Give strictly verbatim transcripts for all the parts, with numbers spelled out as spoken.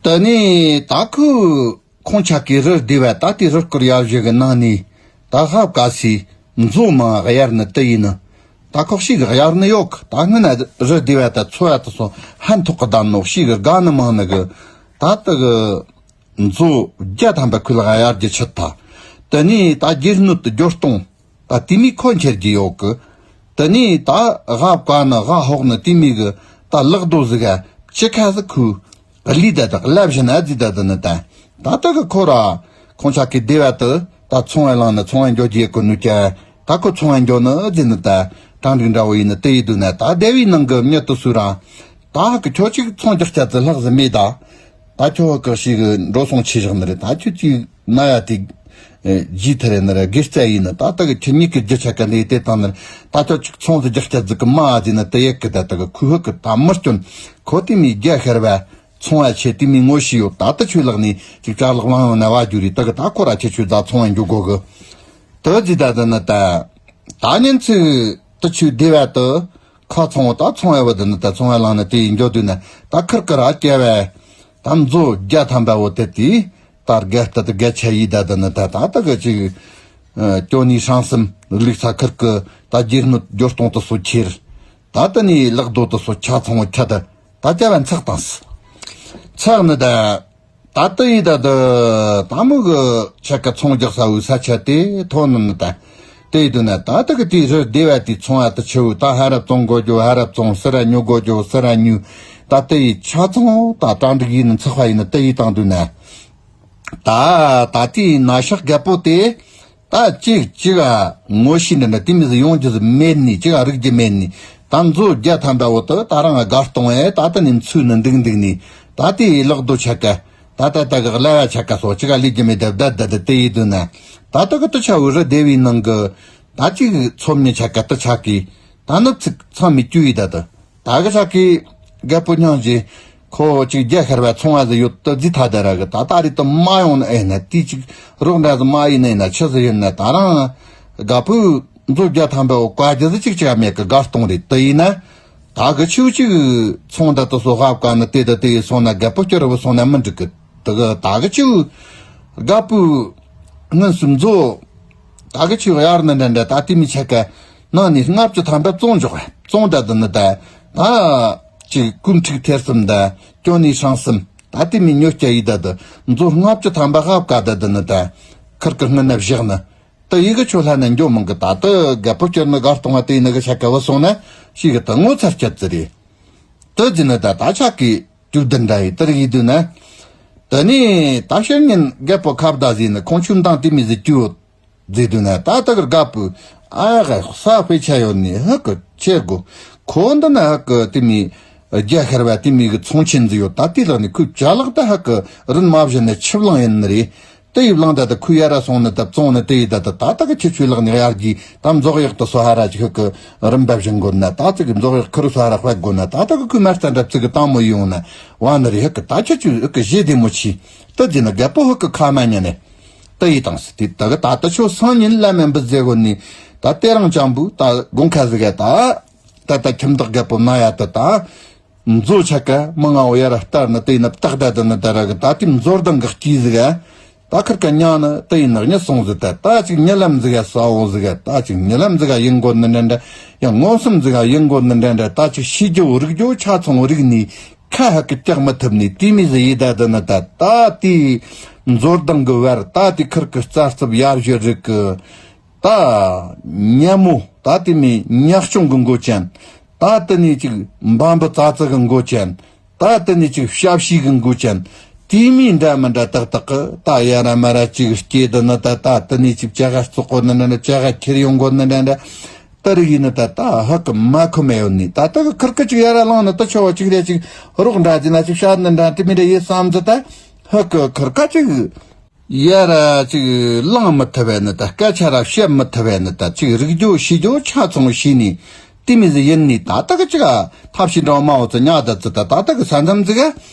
དེ་ནས་ད་ཁོས་ཁོང་ཆ་གི་རི་སྡེ་བ་ད་དེ་རི་སྐོར་ཡར་བཞི་གི་ནང་ནས་ད་ཧབ་ཀ་སི་མཛོ་མང་གཡར་ནི་དེ་ཡིན་ནི། ད་ཁོག་ཤིག་གཡར་ནི་ཡོད་གི། ད་སྔོན་ན་རི་སྡེ་བ་ད་ཚོ་བ་དེ་སོ་ཧན་ཐོག་གི་བསྡད་ནོ་ཤིག་གི་དགའ་ནི་མང་ནི་གི། ད་དེ་གི་མཛོ་བརྒྱ་ཐམ་པ་ཁོས་ལ་གཡར་རྒྱུ་ཆི་ད། དེ་ནས་ད་རྒྱུ་སྣོད་དུ་རྒྱུ་སྟོང་ད་དེ་མི་ཁོ་འཁྱེར་གྱི་ཡོད་གི། དེ་ནས་ད་ཧབ་ཀ་ནི་ཧ་ཧོག་ནི་དེ་མི་གི་ད་ལག་རྡོ་ཟིག་ག་ཅི་ཁ་ཟིག་ཁོས་ལི་ད་དག་ལབ་བཞིན་ཨ་ཙི་ད་དེ་ནི་ད། ད་ལྟ་གི་ཁོ་ར་ཁོང་ཆ་གི་སྡེ་བ་དུ་ད་ཚོང་བ་ལངས་ནི་ཚོང་བ་འགྱོ་རྒྱུ་གི་ནུ་ཀྱ། ད་ཁོ་ཚོང་བ་འགྱོ་ནི་ཨ་ཙི་ནི་ད་གྲ་འགྲིག་འདྲ་བོ་ཡིན་ནི་དེ་ཡི་དུ་ན། ད་སྡེ་བའི་ནང་གི་མྱི་དུ་སུ་ར་ད་ཧ་གི་ཁྱོད་ཅིག་ཚོང་རྒྱག་ཆ་ཙི་ལྷག་ཟི་མེད་ད། ད་ཁྱོད་ཧ་གི་ཞིག་གི་འགྲོ་སོང་ཆེ་བཞག་ནི་རེད། ད་ཁྱོད་ཅིག་ན་ཡ་དེ་ཇི་ཐ་རེ་ནི་རེ་དགེ་རྩ་ཡིན་ནི། ད་ལྟ་གི་ཁྱེད་གཉིས་ཀྱི་རྒྱུ་ཆ་ག་འདི་དེ་དང་ནི་ད་ཁྱོད་ཅིག་ཚོང་ཟི་རྒྱག་ཆ་ཙི་གི་མ་ཨ་ཙི་ནི་དེ་ཡེ་གི་ད་ལྟ་གི་ཁོ་ཧ་གི་ད་མི་སྐྱོན་ཁོ་དེ་མི་རྒྱ་ཤར་བ། ཚོང་བ་ཆེ་དེ་མི་ངོ་ཤེས་ཡོད། ད་ལྟ་ཆོས་ལག་ནས་ཅིག་ཅ་ལག་བླངས་ཡོང་ན་བ་རྒྱུ་རེད། ད་གི་ད་ཁོ་ར་ཁྱེད་ཆོས་ད་ཚོང་བ་འགྱོ་དགོ་གི། དེ་ཟི་ད་ད་ན་ད། ད་ཉིན་ཚིག་ཏུ་ཆོས་སྡེ་བ་དུ་ཁ་ཚོང་བ་ད་ཚོང་བ་བ་ད་ན་ད་ཚོང་བ་བླངས་ན་དེ་ཡིན་འགྱོ་དུས་ན་ད་ཁིར་ཁིར་ཨ་སྐྱ་བ་ད་མཛོ་བརྒྱ་ཐམ་པ་བོ་དེ་དེ་ད་རྒྱ་ལྟ་དུ་རྒྱ་ཆ་ཡིས་ད་ད་ན་ད་ད་ད་གི་ཅིག་ཨ་ཅོ་ནི་ཧྲང་སམ་ལུག་ས་ཁིར་གི་ད་རྒྱུ་སྣོད་རྒྱུ་སྟོང་དུ་སོ་ཁྱེར། ད་ད་ནི་ལག་རྡོ་དུ་སོ་ཆ་ཚོང་བ་ཁྲ་ད། ད་ལྟ་བ་འཚག་བཏང་སི། འཚག་ནི་ད། ད་ལྟ་ཡི་ད་ད་ད་མོ་གི་ཆ་ག་ཚོང་རྒྱག་ས་བོའི་ས་ཆ་དེ་ཐོན་ནི་ནི་ད། དེ་ཡི་དུ་ན་ད་ལྟ་གི་དེའི་རི་སྡེ་བ་དེའི་ཚོང་བ་དུ་ཆུ་བོ་ད་ཧ་ར་བཙོང་དགོ་རྒྱུ་ཧ་ར་བཙོང་སི་ར་ཉོ་དགོ་རྒྱུ་སི་ར་ཉོ། ད་ལྟ་ཡི་ཆ་ཚོང་ད་གྲ་འགྲིག་ཡིན་ནི་འཚག་པ་ཡིན་ནི་དེ་ཡི་དང་དུ་ན། ད་ད་དེའི་ན་ཤག་རྒད་པོ་དེ། ད་ཅིག་ཅིག་ཨ་ངོ་ཤེས་འདི་འདྲ་དེ་མི་ཟིག་ཡོང་རྒྱུ་ཟིག་མེད་ནི། ཅིག་ཨ་རིག་རྒྱུ་མེད་ནི། ད་མཛོ་བརྒྱ་ཐམ་པ་བོ་དུ་ད་རང་ཨ་དགའ་གཏོང་ཨེ་ད་ལྟ་ནས་འཚོས་ནི་འདུག་འདུག་ནི། ད་དེ་ལག་རྡོ་ཆ་ག་ད་ད་ད་གི་གླ་བ་ཆ་ག་སོགས་ཅིག་ཨ་ལས་རྒྱུ་མེད་ད་ད་ད་ད་དེ་ཡི་དུ་ན། ད་ད་གི་དུ་ཆ་བོ་རི་སྡེ་བའི་ནང་གི་ད་ཅིག་ཚོམ་ཉི་ཆ་ག་དུ་ཆ་གི་ད་ནི་ཚིག་ཚང་མི་བཅུ་ཡི་ད་དུ། ད་གི་ཆ་གི་རྒད་པོ་སྙིང་རྗེ། ཁོ་ཅིག་རྒྱ་ཤར་བ་ཚོང་བ་ཟིག་ཡོད་དུ་རྫི་ཐ་ད་ར་གི་ད་ད་རི་དུ་མ་ཡོང་ན་ཨེ་ན་དེ་ཅིག་རོགས་འདྲ་ཟིག་མ་ཡིན་ན་ཨེ་ན་ཆི་ཟིག་ཡིན་ན། ད་རང་རྒད་པོས་མཛོ་བརྒྱ་ཐམ་པའོ་བཀའ་རྒྱ་ཟིག་ཅིག་ཅིག་མེད་གི་དགའ་གཏོང་རེད། དུ་ཡིན་ན་ད་གི་ཆུ་ཅིག་ཚོང་ད་དུ་སོ་ཧབ་ཀ་ན་དེ་ད་དེ་ཡི་སོང་ན་རྒད་པོ་སྐྱུར་བུ་སོང་ན་མི་འགྲིག་གི། དུ་གི་ད་གི་ཆུ་རྒད་པོས་སྔོན་སུ་མཛོ། ད་གི་ཆུ་གཡར་ནི་འདྲ་འདྲ་ད་དེ་མི་ཆ་ག་ནང་ནས་ལྔ་བཅུ་ཐམ་པ་བཙོང་འཇོག་བཙོང་ད་དུ་ནི་ད་ད་ཅིག་ཀུན་འཁྲིག་ཐེར་གསུམ་ད་ཅོ་ནི་ཧྲང་གསུམ་ད་དེ་མི་ཉོ་སྐྱ་ཡི་ད་དུ་མཛོ་ལྔ་བཅུ་ཐམ་པ་ཧབ་ཀ་ད་དུ་ནི་ད་ཁིར་ཁིར་སྔོན་ན་བཞག་ནི་ད་ཡི་གི་ཆོ་ལྷ་ན་འགྱོ་མང་གི། ད་ད་རྒད་པོ་སྐྱོར་ནི་དགའ་གཏོང་བ་དེ་ཡི་ནི་གི་ཆ་ག་བུད་སོང་ན་ཤི་གི་ད་ངོ་ཚ་སྐྱ་ཙི་རེད། ད་ཟི་ནི་ད་ད་ཆ་གི་ཅུ་བདུན་འདྲ་ཡི་ད་རི་ཡི་དུ་ན། ད་ནི་ད་ཤར་ཉིན་རྒད་པོ་ཁ་བརྡ་ཟི་ནི་ཁོང་ཆུ་མདང་དེ་མི་ཟི་ཅུ། མཛེས་སྡུག་ན་ད་ལྟ་གི་དགའ་པོ་ཨ་ཧ་ས་དཔེ་ཆ་ཡོད་ནི་ཧ་གི་ཆེ་གོ། ཁོ་འདི་ན་ཧ་གི་དེ་མི་རྒྱ་ཤར་བ་དེ་མི་གི་ཚོང་ཆེན་ཟིག་ཡོད། ད་དེ་ལག་ནི་ཁོས་ཅ་ལག་ད་ཧ་གི་རིན་མ་བཞིན་ནི་ཆིབ་ལང་ཡིན་ནི་རེད། དེ་ཡི་བླང་ད་ད་ཁོས་ཡ་ར་སོང་ནི་ད་བཙོང་ནི་དེ་ཡི་ད་ད་ད་ལྟ་གི་ཁྱི་ཆོས་ལག་ནི་གཡར་གྱི་ད་མཛོག་གཡག་ད་སོ་ཧ་ར་ཅིག་ཧ་གི་རིན་པ་བཞིན་དགོ་ན། ད་ཙི་གི་མཛོག་གཡག་ཁུ་རུ་སོ་ཧ་ར་དཔེ་དགོ་ན། ད་ད་གི་ཁོས་མ་རྩ་འདྲ་ཙི་གི་དང་མོ་ཡོང་ན་བ་ནི་རེད། ཧ་གི་ད་ཁྱི་ཆོས་ཧ་གི་བཞེས་བདེ་མོ་ཆི། ད་ཟི་ན་རྒད་པོ་ཧ་གི་ཁ་མ་ཉན་ནི། ཏི་ཡི་དང་སི་ཏི་ད་གི་ད་ལྟ་ཆོ་སང་ཉིན་བླ་མེད་འབུ་ཟེ་གོ་ནི་ད་ཏེ་རང་ཅང་བུ་ད་དགོང་ཁ་ཟི་ག་ད་ད་ད་ཁྱིམ་བདག་རྒད་པོ་ན་ཡ་ད་ད་མཛོ་ཆ་ག་མི་ང་བོ་ཡ་ར་ལྟར་ན་ཏི་ཡི་ན་བཏགས་ད་ད་ན་ད་ར་གི་ད་ཏི་མཛོ་ལྡང་གི་སྐྱིད་ཟི་ག་ད་ཁིར་ཀ་ཉང་ན་ཏི་ཡི་ན་གཉིད་སོང་ཟི། ད་ད་ཅིག་ཉི་ལམ་ཟི་ག་ས་འོ་ཟི་ག་ད་ཅིག་ཉི་ལམ་ཟི་ག་ཡིན་གོ་ནི་འདྲ་འདྲ་ཡང་མངོན་སུམ་ཟི་ག་ཡིན་གོ་ནི་འདྲ་འདྲ་ད་ཅིག་ཤི་རྒྱུ་རིག་རྒྱུ་ཆ་ཚང་རིག་ནི། ཁ་ཧ་གི་སྐྱག་མི་ཐུབ་ནི་དེ་མི་ཟི་ཡི་ད་དི་ནི་ད་ད་དེ་མཛོ་ལྡང་གི་བར་ད་དེ་ཁིར་གི་རྩ་རྩུབ་ཡར་བཞུ་རིག་གི་ད་ཉ་མོ་ད་དེ་མི་ཉག་ཆུང་གི་མགོ་ཅན་ད་དེ་ནི་ཅིག་འབའ་འབུ་ཙ་ཙི་གི་མགོ་ཅན་ད་དེ་ནི་ཅིག་ཤ་བཤིག་གི་མགོ་ཅན་དེ་མི་འདྲ་མི་འདྲ་ཏག་ཏག་གི་ད་ཡ་ར་མ་ར་ཅིག་སྐྱེ་དི་ནི་ད་ད་དེ་ནི་ཅིག་ཅ་ག་བཙོག་གོ་ནི་འདྲ་འདྲ་ཅ་ག་ཁྱེར་ཡོང་གོ་ནི་འདྲ་འདྲ། ཏི་རིག་ཡིན་ནི་ད་ད་ཧ་གི་མ་ཁོ་མེ་ཡོད་ནི་ད་ད་གི་ཁིར་ཀི་ཅིག་ཡ་ར་ལང་ནི་ད་ཆོ་བ་ཅིག་རེ་ཅིག་རོགས་འདྲ་ཅིག་ན་ཅིག་ཤ་ནི་འདྲ་དེ་མི་འདྲ་ཡེ་བསམ་ཟི་ད་ཧ་གི་ཁིར་ཀ་ཅིག་ཡ་ར་ཅིག་ལང་མི་ཐུབ་བས་ནི་ད་སྐད་ཆ་ར་བཤད་མི་ཐུབ་བས་ནི་ད་ཅིག་རིག་རྒྱུ་ཤེས་རྒྱུ་ཆ་ཚང་ཤེས་ནི་དེ་མི་ཟི་ཡིན་ནི་ད་ད་གི་ཅིག་ཐབས་ཤེས་འདྲ་མ་འོ་ཙི་ཉ་ད་ཙི་ད་ད་ད་གི་ས་མཚམས་ཟི་ག་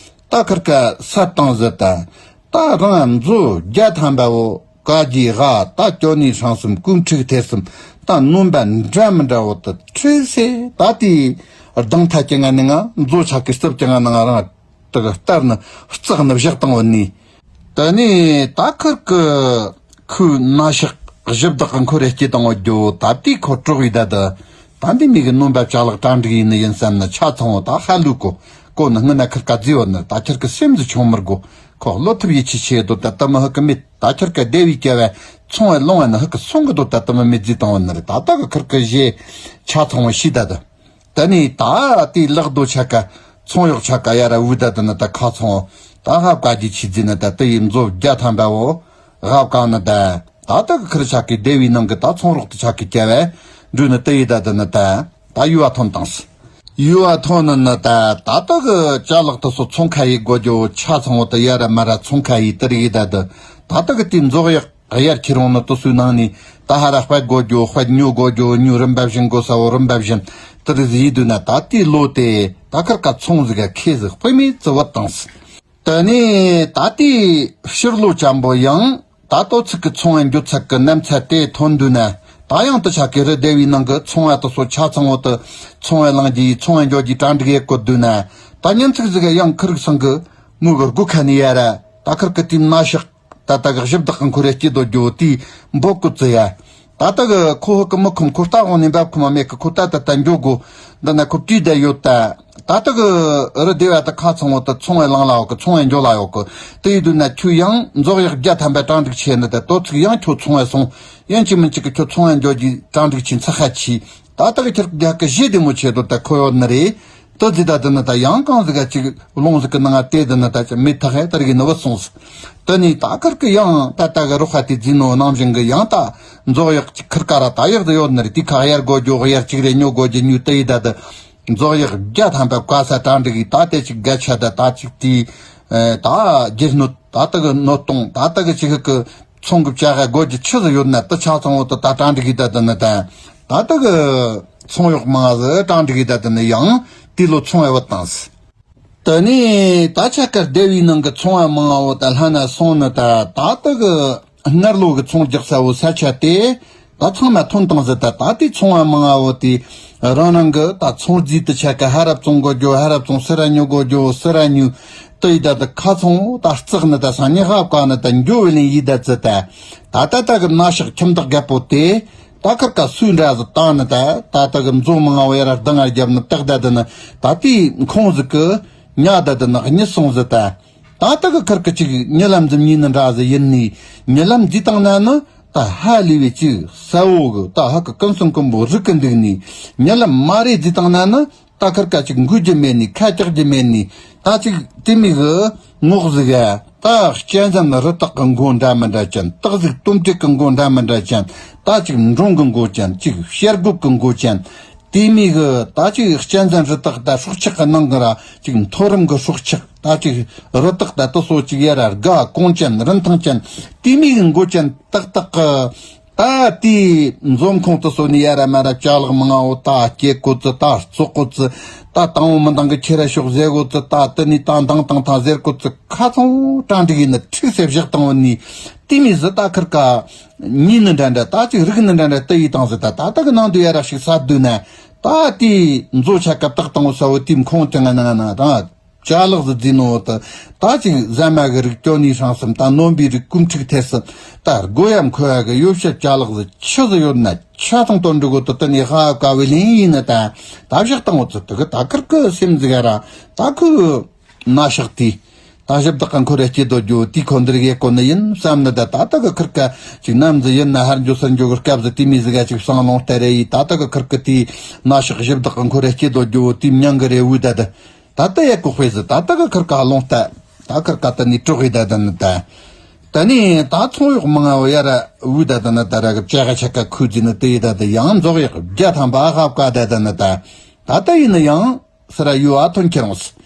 ད་ཁིར་ཀ་ས་བཏང་ཟི་ད་ད་རང་མཛོ་རྒྱ་ཐམ་པ་བོ། བཀའ་རྒྱའི་ཧ་ད་ཅོ་ནི་ཧྲང་གསུམ་ཀུན་འཁྲིག་ཐེར་གསུམ་ད་སྣོན་པ་འདྲ་མི་འདྲ་བོ་ད་ཁྲིག་སེ་ད་དེ་སྡང་ཐ་ཀྱི་ང་ནི་ང་མཛོ་ཆག་གི་སྲིབ་ཀྱི་ང་ནི་ང་རང་ དེ་གི་སྟར་ནི་རྩག་ནི་བཞག་བཏང་བ་ནི། དེ་ནས་ད་ཁུར་གི་ཁོའི་ན་ཤག་གཞི་བདག་གི་འཁོར་རེ་སྐྱེས་བཏང་བ་རྒྱུ་ད་དེའི་ཁོ་གྲོགས་ཡི་ད་དུ། ད་འདི་མི་གི་ནོམ་པ་ཅ་ལག་གྲ་འགྲིག་ཡིན་ནི་ཡིན་བསམ་ནི་ཆ་ཚང་བ་ད་ཧ་ལུག་གོ། གོ་ནི་སྔོན་ན་ཁུར་ག་རྫི་བ་ནི་ད་ཁྱེར་གི་སེམས་ཟི་ཆུང་མི་དགོ། ཁོ་བློ་ཐུབ་ཡིད་ཆེས་ཆེ་དོ་ད་ད་མི་ཧུ་གི་མེད། ད་ཁྱེར་གི་སྡེ་བའི་སྐྱ་བ་ཚོང་བའི་ལོང་བ་ནི་ཧུ་གི་སོང་གི་དོ་ད་ད་མི་མེད་རྫི་བཏང་བ་ནི་རེད། ད་ད་གི་ཁུར་གི་གཞས་ཆ་ཚང་བ་ཤི་ད་དུ། ད་ནི་ད་དེའི་ལག་རྡོ་ཆ་ག་ཚོང་གཡོག་ཆ་ག་ཡ་ར་འུ་ད་ད་ནི་ད་ཁ་ཚོང་ད་ཧབ་ཀ་རྒྱུ་ཆི་རྫི་ནི་ད་དེ་ཡི་མཛོ་བརྒྱ་ཐམ་པ་བོ་ཧབ་ཀ་ནི་ད། ད་ད་གི་ཁུར་ཆ་གི་སྡེ་བའི་ནང་གི་ད་ཚོང་རོགས་དུ་ཆ་གི་སྐྱ་བ་འདྲུ་ནི་དེ་ཡི་ད་ད་ནི་ད་ད་ཡུ་བ་ཐོན་བཏང་སི། ཡུ་བ་ཐོན་ནི་ནི་ད་ད་ད་གི་ཅ་ལག་དུ་སོ་ཚོང་ཁ་ཡི་སྒོ་རྒྱོ་ཆ་ཚང་བོ་ད་ཡ་ར་མ་ར་ཚོང་ཁ་ཡི་དེ་རིགས་ཡི་ད་ད་ད་ད་གི་དེའི་མཛོ་གཡག་གཡར་ཁྱེར་འོང་ནི་དུ་སུའི་ནང་ནས་ད་ཧ་ར་དཔལ་དགོས་རྒྱུ་དཔལ་ཉོ་དགོས་རྒྱུ་ཉོ་རིམ་པ་བཞིན་དགོས་ས་བོ་རིམ་པ་བཞིན་དུ་རི་ཟི་ཡི་དུས་ན་ད་དེའི་ལོ་དེ་ད་ཁར་ཀ་ཚོང་ཟི་ག་ཁེ་ཟི་དཔེ་མེད་ཙི་བོ་བཏང་སི། དེ་ནས་ད་དེའི་ཕྱིར་ལོ་ཅམ་པོ་ཡང་ད་ལྟོ་ཚིག་གི་ཚོང་བའི་འགྱོ་ཚད་གི་གནམ་ཚད་དེ་ཐོན་དུས་ན་ད་ཡང་དུ་ཆ་གི་རི་སྡེ་བའི་ནང་གི་ཚོང་བ་དུ་སོ་ཆ་ཚང་བོ་དུ་ཚོང་བའི་ལང་རྒྱུ་ཚོང་བའི་འགྱོ་རྒྱུ་གྲ་འགྲིག་ཡེ་བཀོད་དུས་ན་ད་ཉིན་ཚིག་ཟི་ག་ཡང་ཁུར་གི་སང་གི་མུ་གི་སྒོ་ཁ་ནས་ཡ་ར་ད་ཁུར་གི་དེའི་ན་ཤག་ད་ལྟ་གི་གཞི་བདག་གི་འཁོར་རེ་སྐྱིད་དོ་རྒྱུ་དེ་འབོ་ཀུ་ཙི་ཡ། ད་ལྟ་གི་ཁོ་ཧུ་གི་མི་ཁུམ་ཁོ་ལྟ་འོང་ནས་འབབ་ཁུམ་མ་མེད་གི་ཁོ་ད་ད་ལྟ་འགྱོ་དགོ། འདི་ན་ཁོ་བྲིས་བསྡད་ཡོད་ད། ད་ལྟ་གི་རི་སྡེ་བ་ད་ཁ་ཚང་བོ་ད་ཚོང་བའི་ལང་ལ་ཡོད་གི་ཚོང་བའི་འགྱོ་ལ་ཡོད་གི་དེ་ཡི་དུས་ན་ཁྱོད་ཡང་མཛོག་གཡག་བརྒྱ་ཐམ་པའི་གྲ་འགྲིག་ཆེ་ནི་ད་ལྟོ་ཚིག་ཡང་ཁྱོད་ཚོང་བའི་སོང་ཡང་གཅིག་མིན་གཅིག་གི་ཁྱོད་ཚོང་བའི་འགྱོ་རྒྱུ་གྲ་འགྲིག་ཆེ་ཚ་ཁ་ཆེ། ད་ལྟ་གི་ཁྱེད་རྒྱ་གི་གཞི་བདེ་མོ་ཆེ་དོ་ད་ཁོ་ཡོད་ནི་རེད། དུ་ཟི་ད་དུ་ནི་ད་ཡང་གང་ཟི་ག་ཅིག་ལོང་ཟི་གི་ནང་ང་དེ་དུ་ནི་ད་ཅི་མི་ཐག་ཧེ་ད་རིག་ནི་བུད་སོང་ཟི། དུ་ནི་ད་ཁར་གི་ཡང་ད་ད་གི་རོགས་ཧ་དེ་ཟི་ནོ་ནང་བཞིན་གི་ཡང་ད་མཛོག་གཡག་ཅིག་ཁུར་ཀ་ར་ད་གཡག་དུ་ཡོད་ནི་རེད། དེ་ཁ་གཡར་དགོས་རྒྱུ་གཡར་ཅིག་རེ་ཉོ་དགོས་རྒྱུ་ཉོ་དུ་ཡི་ད་དུ་མཛོག་གཡག་བརྒྱ་ཐམ་པ་བཀའ་ས་གྲ་འགྲིག་གི་ད་དེ་ཅིག་ག་ཆ་ད་ད་ཅིག་དེ་ད་རྒྱུ་སྣོད་ད་ད་གི་སྣོད་སྟོང་ད་ད་གི་ཅིག་གི་ཚོང་གི་བྱ་ཧ་དགོས་རྒྱུ་ཆི་ཟིག་ཡོད་ན་དུ་ཆ་ཚང་བོ་དུ་ད་གྲ་འགྲིག་གི་ད་དུ་ནི་ད་ད་ད་གི་ཚོང་གཡོག་མང་ཟི་གྲ་འགྲིག་གི་ད་དུ་ནི་ཡང་དེ་ལོ་ཚོང་བ་བུད་བཏང་ཟི། དུ་ནི་ད་ཆ་ཀར་སྡེ་བའི་ནང་གི་ཚོང་བ་མང་བོ་ད་ལྷ་ན་སོང་ནི་ད་ད་ད་གི་སྔར་ལོ་གི་ཚོང་རྒྱག་ས་བོ་ས་ཆ་དེ་ད་ཚང་མ་ཐོན་བཏང་ཟི། ད་ད་དེ་ཚོང་བ་མང་བོ་དེ་རང་རང་གི་ད་ཚོང་རྫས་དུ་ཆ་ཀ་ཧ་ར་བཙོང་དགོས་རྒྱུ་ཧ་ར་བཙོང་སི་ར་ཉོ་དགོས་རྒྱུ་སི་ར་ཉོ། དུ་ཡི་ད་ད་ཁ་ཚང་བོ་ད་རྩག་ནི་ད་སང་ཉི་ཧ་བཀའ་ནི་ད་འགྱོ་བའི་ལིན་ཡི་ད་ཙི་ད། ད་ད་ད་གི་ན་ཤག་ཁྱིམ་བདག་རྒད་པོ་དེ་ད་ཁར་ཀ་སུའི་འདྲ་ཟི་བཏང་ནི་ད་ད་ད་གི་མཛོ་མང་བོ་ཡ་ར་ལྡང་ང་རྒྱབ་ནི་བཏགས་ད་ད་ནི་ད་དེའི་ཁོང་ཟི་གི་ཉ་ད་ད་ནི་གཉིད་སོང་ཟི་ད། ད་ད་གི་ཁར་ཀ་ཅིག་ཉི་ལམ་ཟི་ཉི་ནི་འདྲ་ཟི་ཡིན་ནི་ཉི་ལམ་ཟི་བཏང་ན་ནི་ད་ཧ་ལས་བའི་ཅིག་ས་བོ་གི་ད་ཧ་གི་ཀུན་སུམ་ཀུན་པོ་རིག་གི་འདུག་ནི་ཉི་ལམ་མ་རེད་ཟི་བཏང་ན་ནི། ད་ཁར་ཀ་ཅིག་འགུལ་རྒྱུ་མེད་ནི་ཁ་གྲག་རྒྱུ་མེད་ནི་ད་ཅིག་དེ་མི་གི་ངོགས་ཟིག་ག་ད་གཅན་གཟན་རི་དྭགས་ཀྱི་མགོ་འདྲ་མི་འདྲ་ཅན་སྟག་གཟིག་དོམ་དྲེད་ཀྱི་མགོ་འདྲ་མི་འདྲ་ཅན་ད་ཅིག་འབྲོང་གི་མགོ་ཅན་ཅིག་བྱ་རྒོད་ཀྱི་མགོ་ཅན་དེ་མི་གི་ད་ཅིག་གཅན་གཟན་རི་དྭགས་ད་སྲོག་ཆགས་ཀྱི་ནང་གི་ར་ཅིག་མཐོ་རིམ་གི་སྲོག་ཆགས་ད་ཅིག་རི་དྭགས་ད་དུ་སོ་ཅིག་ཡ་ར་དགའ་གོང་ཅན་རིན་ཐང་ཅན་དེ་མི་གི་མགོ་ཅན་ཏག་ཏག་གི་ད་དེའི་འཛོམས་ཁོངས་དུ་སོ་ནི་ཡ་ར་མ་ར་ཅ་ལག་མང་བོ་ད་སྐྱེ་གོ་ཙི་ད་བཙོག་གོ་ཙི་ད་དང་བོ་མི་འདང་གི་ཁྱེད་ར་ཤོག་ཟེར་གོ་ཙི་ད་དེ་ནི་ད་འདང་དང་ཐང་ཟེར་གོ་ཙི་ཁ་ཚང་གྲ་འགྲིག་ཡིན་ནི་ཁྲིག་སེ་བཞག་བཏང་བ་ནི་དེ་མི་ཟི་ད་ཁིར་ཀ་ཉིན་ནི་འདྲ་འདྲ་ད་ཅིག་རིག་ནི་འདྲ་འདྲ་དུ་ཡི་དང་ཟི་ད་ད་ད་གི་ནང་དུ་ཡ་ར་ཞིག་ས་དུ་ན་ད་དེའི་མཛོ་ཆ་སྐབས་ཏག་དང་བོ་ས་བོ་དེའི་ཁོང་དེ་ང་ན་ང་ན་ད། ཅ་ལག་ཟི་རྫི་ནོ་ད། ད་ཅིག་ཟ་མ་གི་རིགས་ཅོ་ནི་ཧྲང་སམ་ད་ནོམ་པའི་རིགས་ཀུམ་ཁྲིག་ཐེ་སམ་ད་སྒོ་ཡམ་ཁོ་ཡ་གི་ཡོ་བཤད་ཅ་ལག་ཟི་ཆི་ཟི་ཡོད་ན་ཆ་ཚང་དོན་འགྲུག་གོ་ད་ད་ནི་ཧ་ཀ་བི་ལིན་ཡིན་ན་ད་ད་བཞག་བཏང་འོ་ཙི་ད་གི་ད་ཁིར་གི་སེམས་ཟི་ག་ར་ད་ཁུ་ན་ཤག་ཏི་ད་ཞབས་བདག་ག་འཁོར་ར་སྐྱེ་དོ་རྒྱུ་ཏི་ཁོ་འདིར་གེ་གོ་ནི་ཡིན་བསམ་ནི་ད་ད་ད་གི་ཁིར་ཀ་ཅིག་ནམ་ཟི་ཡིན་ན་ཧར་འགྱོ་སར་འགྱོ་གི་སྐབས་ཟི་ཏི་མི་ཟི་ག་ཅིག་བསང་ལོང་སྟེ་རེ་ཡི་ད་ད་གི་ཁིར་གི་ཏི་ན་ཤག་ཞབས་བདག་ག་འཁོར་ར་སྐྱེ་དོ་རྒྱུ་ཏི་མྱང་གི་རེ་བུ་ད་ད། ད་ལྟ་ཡ་ཀོ་དཔེ་ཟི་ད་ལྟ་གི་ཁིར་ཀ་ལོང་ལྟ། ད་ཁིར་ཀ་ད་ནི་དྲུག་ཡི་ད་ད་ནི་ད། ད་ནི་ད་ཚོང་གཡོག་མང་ང་བ་ཡ་ར་བུ་ད་ད་ནི་ད་ར་གི་བྱ་ག་ཆ་ཀ་ཁུ་ཛི་ནི་དེ་ཡི་ད་ད་ཡང་མཛོག་ཡག་བརྒྱ་ཐམ་པ་ཧབ་ཀ་ད་ད་ནི་ད། ད་ལྟ་ཡིན་ནི་ཡང་སི་ར་ཡུ་ཨ་ཐོན་ཁྱེར་འོང་སི།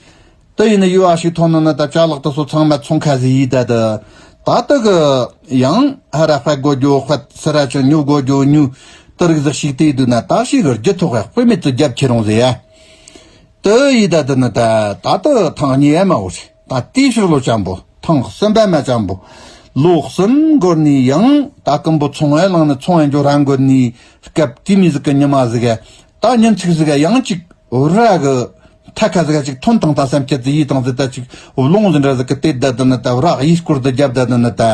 ད་ཡིན་ནི་ཡུ་ཨ་ཞིག་ཐོན་ནི་ནི་ད་ཅ་ལག་ད་སོ་ཚང་མ་ཚོང་ཁ་ཟི་ཡི་ད་ད། ད་ལྟ་གི་ཡང་ཧ་ར་ཧྥ་གོ་རྒྱུ་ཧྥ་སི་ར་ཅང་ཉུ་གོ་རྒྱུ་ཉུ་ད་རིག་ཟག་ཞིག་དེ་ཡི་དུ་ན་ད་ཞིག་གི་རྒྱུ་ཐོག་ཧ་དཔེ་མེད་དུ་རྒྱབ་ཁྱེར་འོང་ཟི་ཡ། དེ་ཡི་ད་དེ་ནི་ད་ད་ལྟ་ཐེངས་གཉིས་ཡ་མ་འོ་རེད། ད་དེའི་ཕྱིར་ལོ་ཅམ་པོ་ཐེངས་གསུམ་པ་མ་ཅམ་པོ་ལོ་གསུམ་འགོར་ནས་ཡང་ད་ཀུན་པོ་ཚོང་བའི་ལང་ནི་ཚོང་བའི་འགྱོ་ར་འགོར་ནས་སྐབས་དེ་མི་ཟིག་གི་ཉི་མ་ཟིག་ག་ད་ཉིན་ཚིག་ཟིག་ག་ཡང་ཅིག་འོ་ར་གི་ ཐད་ཀ་ཟིག་ག་ཅིག་ཐོན་བཏང་། ད་སེམས་བསྐྱེད་ཟིག་ཡིས་བཏང་ཟིག་ད་ཅིག་བློང་ཟིག་འདྲ་ཟིག་གི་དེ་ད་དུ་ནི་ད་རག་ཡིས་སྐོར་དུ་རྒྱབ་ད་དུ་ནི་ད་ད་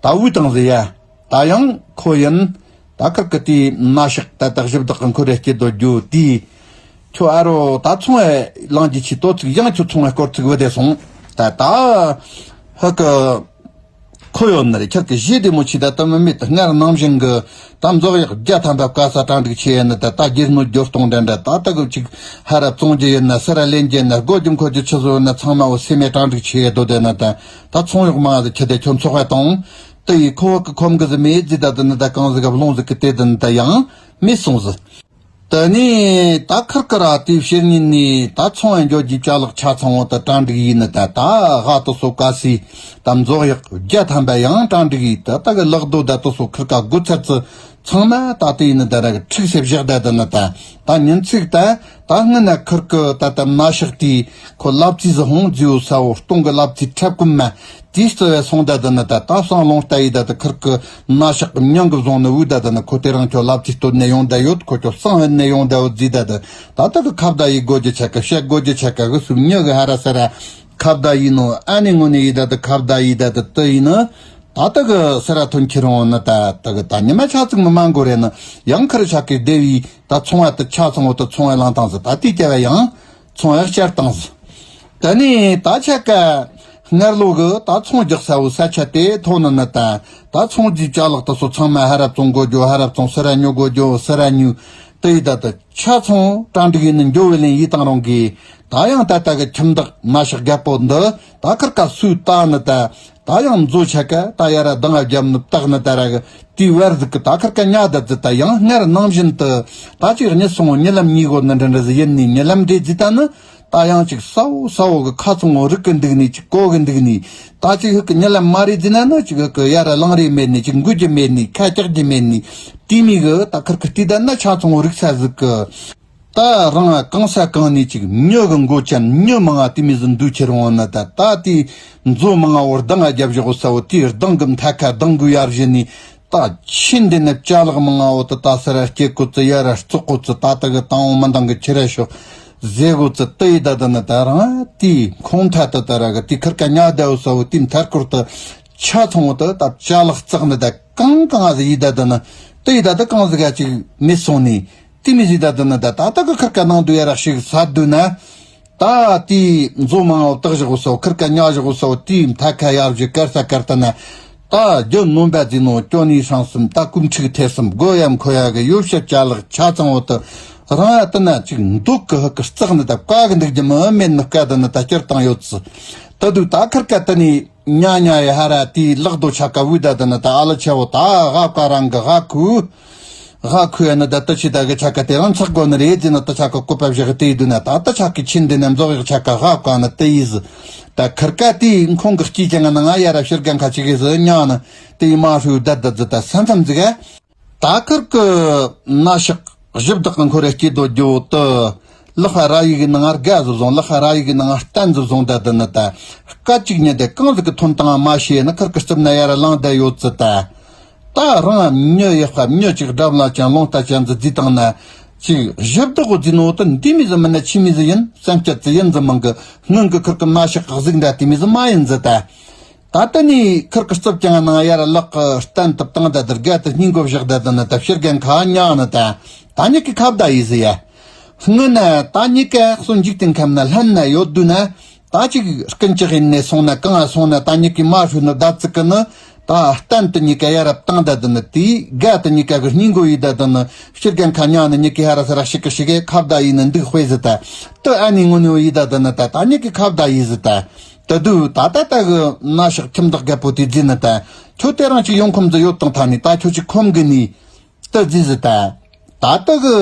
བུས་བཏང་ཟིག་ཡ། ད་ཡང་ཁོ་ཡིན། ད་ཁིར་གི་དེའི་མནའ་ཤག་ད་ད་གཞི་བདག་གི་འཁོར་རེ་སྐྱེ་དོ་རྒྱུ་དེའི། ཁྱོད་ཨ་རོ་ད་ཚོང་ཨེ་ལང་རྒྱུ་ཆི་ཏོ་ཚིག་ཡང་ཁྱོད་ཚོང་ཨེ་སྐོར་ཚིག་བུ་དེ་སོང་། ད་ད་ཧ་གི་ཁོ་ཡོད་ནི་རེད། ཁྱེད་ཀྱི་གཞས་བདེ་མོ་ཆི་ད་ལྟ་མི་མེད་དུ་སྔར་ནང་བཞིན་གི་ད་མཛོག་གཡོག་བརྒྱ་ཐམ་པ་བཀའ་ས་གྲ་འགྲིག་ཆེ་ཡིན་ནི་ད་ད་རྒྱུ་སྣོད་རྒྱུ་སྟོང་འདྲ་འདྲ་ད་ད་གི་ཅིག་ཧ་ར་བཙོང་རྒྱུ་ཡིན་ན་ས་ར་ལེན་རྒྱུ་ཡིན་ན་སྒོ་རྒྱུ་མཁོ་རྒྱུ་ཆི་བཟོ་ཡིན་ན་ཚང་མ་འོ་སེམས་མེད་གྲ་འགྲིག་ཆེ་ཡི་དོ་དེ་ན་ད་ད་ཚོང་གཡོག་མང་ཟིག་ཁྱི་དེ་ཁྱོད་ཚོགས་ཧ་དང་དེ་ཡི་ཁོ་བ་གི་ཁོམ་གི་ཟི་མེད་ཟི་ད་དི་ནི་ད་གང་ཟིག་ག་བློང་ཟིག་གི་དེ་དི་ནི་ད་ཡང་མེད་སོང་ཟི། དེ་ནས་ད་ཁིར་ཀི་ར་དེའི་ཕྱི་ཉིན་ནས་ད་ཚོང་ཨེ་འགྱོ་རྒྱུའི་ཅ་ལག་ཆ་ཚང་བོ་དེ་གྲ་འགྲིག་ཡིན་ནི་ད་ད་ཧ་དུ་སོ་ཀ་སི་ད་མཛོག་གཡོག་བརྒྱ་ཐམ་པ་ཡང་གྲ་འགྲིག་ཡིན། ད་ད་གི་ལག་རྡོ་ད་དུ་སོ་ཁིར་ཀ་དགུ་ཚར་ཙི་ཚང་མ་ད་དེ་ཡིན་ནི་ད་ར་གི་ཁྲིག་སེ་བཞག་ད་དི་ནི་ད་ད་ཉིན་ཚིག་ད་ད་སྔོན་ན་ཁིར་ཀི་ད་ད་མནའ་ཤག་དེའི་ཁོ་ལབ་ཙི་ཟི་ཧོང་རྫི་བོ་ས་བོ་སྟོང་གི་ལབ་ཙི་ཁྲབ་ཀུམ་མ། དེའི་རྩི་བའི་སོང་ད་དི་ནི་ད་ད་སང་ལོང་ལྟ་ཡི་ད་དི་ཁིར་ཀི་མནའ་ཤག་གི་མྱང་གི་བཟུང་ནི་འུ་ད་དི་ནི་ཁོ་དེ་རང་ཁྱོད་ལབ་ཙི་སྟོད་ནས་ཡོང་ད་ཡོད། ཁོ་ཁྱོད་སང་བན་ནས་ཡོང་ད་ཡོད་ཟི་ད་དི་ད་ད་གི་ཁ་བརྡ་ཡི་དགོས་རྒྱུ་ཆ་ག་བཤད་དགོས་རྒྱུ་ཆ་ག་གི་སུ་མྱི་གི་ཧ་ར་ས་ར་ཁ་བརྡ་ཡི་ནོ་ཨ་ནི་ངོ་ནས་ཡི་ད་དི་ཁ་བརྡ་ཡི་ད་དི་དི་ཡི་ནི་ད་ད་གི་ས་ར་ཐོན་ཁྱེར་འོང་ནི་ད་ད་གི་ད་ཉི་མ་ཆ་ཚིག་མི་མ་འགོར་རེ་ནི་ཡང་ཁིར་ཆ་གི་སྡེ་བའི་ད་ཚོང་བ་དི་ཆ་ཚང་བོ་དི་ཚོང་བའི་ལང་ཐང་ཟི་ད་དེ་སྐྱ་བ་ཡང་ཚོང་བའི་བསྐྱར་བཏང་ཟི། དེ་ནས་ད་ཆ་ཀ་སྔར་ལོ་གི་ད་ཚོང་རྒྱག་ས་བོ་ས་ཆ་དེ་ཐོན་ནི་ནི་ད་ད་ཚོང་རྫས་ཅ་ལག་དེ་ཚོ་ཚང་མ་ཧ་ར་བཙོང་དགོས་རྒྱུ་ཧ་ར་བཙོང་སི་ར་ཉོ་དགོས་རྒྱུ་སི་ར་ཉོ་དེ་ཡི་ད་ད་ཆ་ཚང་གྲ་འགྲིག་ཡིན་ནི་འགྱོ་བའི་ལན་ཡི་དང་རང་གི་ད་ཡང་ད་ད་གི་ཁྱིམ་བདག་མནའ་ཤག་རྒད་པོ་འདི་ད་ཁིར་ཀ་སུས་ད་ནི་ད་ད་ཡང་མཛོ་ཆ་ཀ་ད་ཡ་ར་དང་ང་རྒྱབ་ནི་བཏགས་ནི་ད་ར་གི་དེའི་བར་ཟིག་གི་ད་ཁིར་ཀ་ཉ་ད་ཟི་ད་ཡང་སྔར་ནང་བཞིན་དུ་ད་ཅིག་གཉིད་སོང་གཉིད་ལམ་གཉིས་གོ་ནི་འདྲ་འདྲ་ཟི་ཡིན་ནི་གཉིད་ལམ་འདྲེ་ཟི་ད་ནི། ད་ཡང་ཅིག་ས་བོ་ས་བོ་གི་ཁ་ཚང་བོ་རིག་གི་འདུག་ནི་ཅིག་གོ་གི་འདུག་ནི། ད་ཅིག་ཧུ་གི་ཉི་ལམ་མ་རེད་ཟེར་ན་ནི་ཅིག་ཧུ་གི་ཡ་ར་ལང་རེ་མེད་ནི་ཅིག་འགུལ་རྒྱུ་མེད་ནི་ཁ་གྲག་རྒྱུ་མེད་ནི། དེ་མི་གི་ད་ཁིར་གི་དེ་ད་ན་ཆ་ཚང་བོ་རིག་ས་ཟིག་གི། ད་རང་གང་ས་གང་ནས་ཅིག་མྱི་གི་མགོ་ཅན་མྱི་མང་ང་དེ་མི་ཟིག་འདུག་ཁྱེར་འོང་ན་ད་ད་དེ་མཛོ་མང་ང་བོར་ད་ང་རྒྱབ་བཞག་གོ་ས་བོ་དེ་རྡང་གི་མཐའ་ཁ་རྡང་གི་ཡར་བཞིན་ནི། ད་ཆི་འདི་ནས་ཅ་ལག་མང་ང་བོ་དུ་ད་སི་ར་སྐྱེ་ཀོ་ཙི་ཡ་ར་བཙོག་ཀོ་ཙི་ད་ད་གི་དང་བོ་མི་འདང་གི་ཁྱི་ར་ཤོག་ཟེ་གོ་ཙི་དེ་ཡི་ད་དི་ནི་ད་རང་དེའི་ཁོང་ཐད་དུ་ད་ར་གི་དེ་ཁིར་ཀ་ཉ་ད་བོ་ས་བོ་དེ་མཐར་སྐོར་དུ་ཆ་ཚང་བོ་དུ་ད་ཅ་ལག་བཙག་ནི་ད་གང་གང་ཟི་ཡི་ད་དི་ནི་དེ་ཡི་ད་དི་གང་ཟི་ག་ཅིག་མི་སོང་ནི་དེ་མི་ཟི་ད་དི་ནི་ད་ད་ད་གི་ཁིར་ཀ་ནང་དུ་ཡ་ར་ཞིག་ས་དུ་ན། ད་དེའི་མཛོ་མང་བོ་བཏགས་བཞག་གོ་སོ་ཁིར་ཀ་ཉག་བཞག་གོ་སོ་དེའི་མཐའ་ཁ་ཡར་བཞུ་དཀར་ས་དཀར་ལྟ་ན། ད་རྒྱུ་ནོམ་པ་ཟིན་ནོ་ཅོ་ནི་ཧྲང་གསུམ་ད་ཀུམ་ཁྲིག་ཐེ་གསུམ་སྒོ་ཡམ་ཁོ་ཡ་གི་ཡོ་བཤད་ཅ་ལག་ཆ་ཚང་བོ་དུ་རང་ཡ་དི་ན་ཅིག་འདུག་གི་ཧུ་གི་རྩག་ནི་ད་བཀའ་གི་འདུག་རྒྱུ་མི་མེད་ནི་བཀའ་དི་ནི་ད་སྐྱུར་བཏང་ཡོད་ཙི། ད་དུ་ད་ཁིར་ཀ་དི་ནི་ཉ་ཉ་ཡི་ཧ་ར་དེའི་ལག་རྡོ་ཆ་ཀ་བུ་ད་དི་ནི་ད་ཨ་ལ་ཆ་བོ་ད་ཧ་བཀའ་རང་གི་ཧ་ཁུ། ཧ་ཁུ་ཡ་ནི་ད་ལྟ་ཆི་ད་གི་ཆ་ཀ་དེ་རང་ཚག་དགོ་ནི་རེད་ཟེར་ན་ད་ཆ་ཀ་བཀོད་པ་བཞག་དེ་ཡི་དུ་ན་ད་ལྟ་ཆ་ཀི་ཆིན་དེ་ནས་མཛོག་ཡག་ཆ་ཀ་ཧ་བཀའ་ནི་དེ་ཡི་ཟི། ད་ཁིར་ཀ་དེ་ཁོང་གི་སྐྱིད་ཀྱང་ང་ན་ང་ཡ་ར་ཕྱིར་གན་ཁ་ཅིག་གི་ཟི་ཉ་ནི་དེ་ཡི་མ་ཧྲུ་ད་ད་ཟི་ད་ས་མཚམས་ཟི་ག་ད་ཁིར་ཀི་ན་ཤག་ཞིབ་བདག་གི་འཁོར་ར་སྐྱིད་དོ་རྒྱུ་དུ་ལག་ཧ་ར་ཡི་གི་ནང་ང་དགའ་ཟི་བཟུང་ལག་ཧ་ར་ཡི་གི་ནང་ང་བརྟན་ཟི་བཟུང་ད་དི་ནི་ད་སྐད་ཅིག་ཉི་དེ་གང་ཟི་གི་ཐོན་བཏང་མ་ཤེས་ནི་ཁིར་ཀི་རྩིབ་ན་ཡ་ར་ལང་ད་ཡོད་ཙི་ད། ད་རང་མྱི་ཡག་པ་མྱི་ཅིག་སྒྲ་ལ་ཅན་རླུང་རྟ་ཅན་ཟི་རྫི་བཏང་ན་ཅིག་ཞིབ་བདག་གོ་རྫི་ནོ་ད་འདི་མི་ཟི་མིན་ན་ཆི་མི་ཟི་ཡིན་སེམས་སྐྱིད་ཙི་ཡིན་ཟི་མང་གི་སྔོན་གི་ཁིར་གི་མ་ཤག་གཟིག་འདྲ་དེ་མི་ཟི་མ་ཡིན་ཟི་ད། ད་ལྟ་ནི་ཁིར་གི་རྩིབ་ཀྱང་ནང་ཡར་ལག་གི་སྟན་དུ་བཏང་ད་དར་དགའ་དུ་སྙིང་གོ་བཞག་ད་དི་ན་ད་ཕྱིར་རྒན་ཁ་ཉག་ནི་ད་ད་ཉི་གི་ཁ་བརྡ་ཡི་ཟི་ཡ། སྔོན་ན་ད་ཉི་ག་སོ་འཇིག་རྟེན་ཁམས་ན་ལྷན་ན་ཡོད་དུས་ན། ད་ཅིག་རྐུན་ཅག་ཡིན་ནས་སོང་ན་གང་ང་སོང་ན་ད་ཉི་གི་མ་ཧྲུ་ནི་ད་ཙི་ཀི་ནི། ད་གཏན་དུ་ཉི་ག་ཡ་རབས་བཏང་ད་དི་ནི་དེའི་དགའ་དུ་ཉི་ག་གི་སྙིང་གོ་ཡི་ད་དི་ནི་ཕྱིར་རྒན་ཁ་ཉག་ནི་ཉི་གི་ཧ་ར་ས་ར་ཤི་ཀི་ཤི་གེ་ཁ་བརྡ་ཡི་ནི་འདུག་དཔེ་ཟི་ད། དུ་ཨ་ནི་ངོ་ནི་ཡི་ད་དི་ནི་ད་ད་ཉི་གི་ཁ་བརྡ་ཡི་ཟི་ད། དུ་དུ་ད་ད་ད་གི་ན་ཤག་ཁྱིམ་བདག་རྒད་པོ་དེ་རྫི་ནི་ད། ཁྱོད་དེ་རང་ཅིག་ཡོང་ཁོམ་ཟི་ཡོད་དང་ཐ་ནི་ད་ཁྱོད་ཅིག་ཁོམ་གི་ནི། ཏི་རྫི་ཟི་ད། ད་ཏི་གི་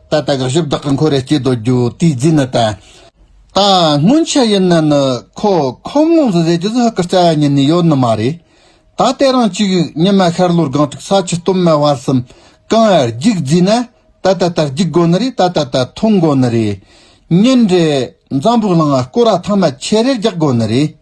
ད་ད་གི་ཞིབ་བདག་གི་འཁོར་རེ་སྐྱེ་དོ་རྒྱུ་ཏི་རྫི་ནི་ད། ད་སྔོན་ཆད་ཡིན་ན་ནི་ཁོ་ཁོམ་ངོ་ཟི་ཟེ་རྒྱུ་ཟི་ཧ་ཀི་རྩ་ཡ་ཉིན་ནི་ཡོད་ནི་མ་རེད། ད་དེ་རང་ཅིག་ཉི་མ་ཤར་ལོར་གང་ཅིག་ས་ཆུ་སྟོད་མ་བར་གསུམ་གང་ཡར་རྒྱུག་རྫི་ན་ད་ད་ད་རྒྱུག་དགོ་ནི་རེད། ད་ད་ད་ཐོན་དགོ་ནི་རེད། ཉིན་རེ་འཛམ་བུ་གླིང་ང་སྐོར་ར་ཐང་མ་ཆེ་རེ་རྒྱག་དགོ་ནི་རེད།